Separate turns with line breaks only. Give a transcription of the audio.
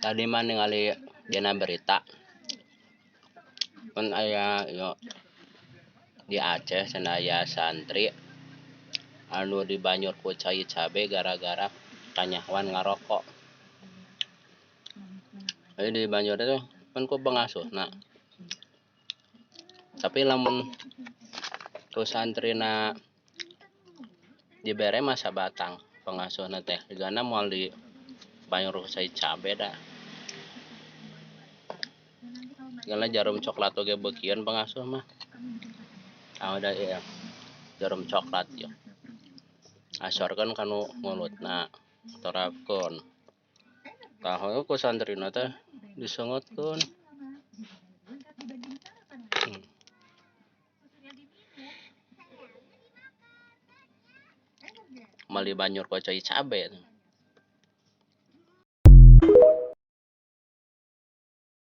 Tadi mah ningali dina berita pun aya yo di Aceh cenah aya santri anu dibanyur ku cai cabe gara-gara kanyahoan ngarokok. Jadi dibanyur teh kan ku pengasuhna. Tapi lamun ku santrina dibere mah sabatang pengasuhna teh jigana moal dibanyur ku cai cabe da. Karena jarum coklat oge beukieun pengasuh mah. Ah udah iya. Jarum coklat yo. Asorkeun kanu mulutna terapkeun. Tah ku santrina teh disengotkeun. Meuli banyur ku cai cabe.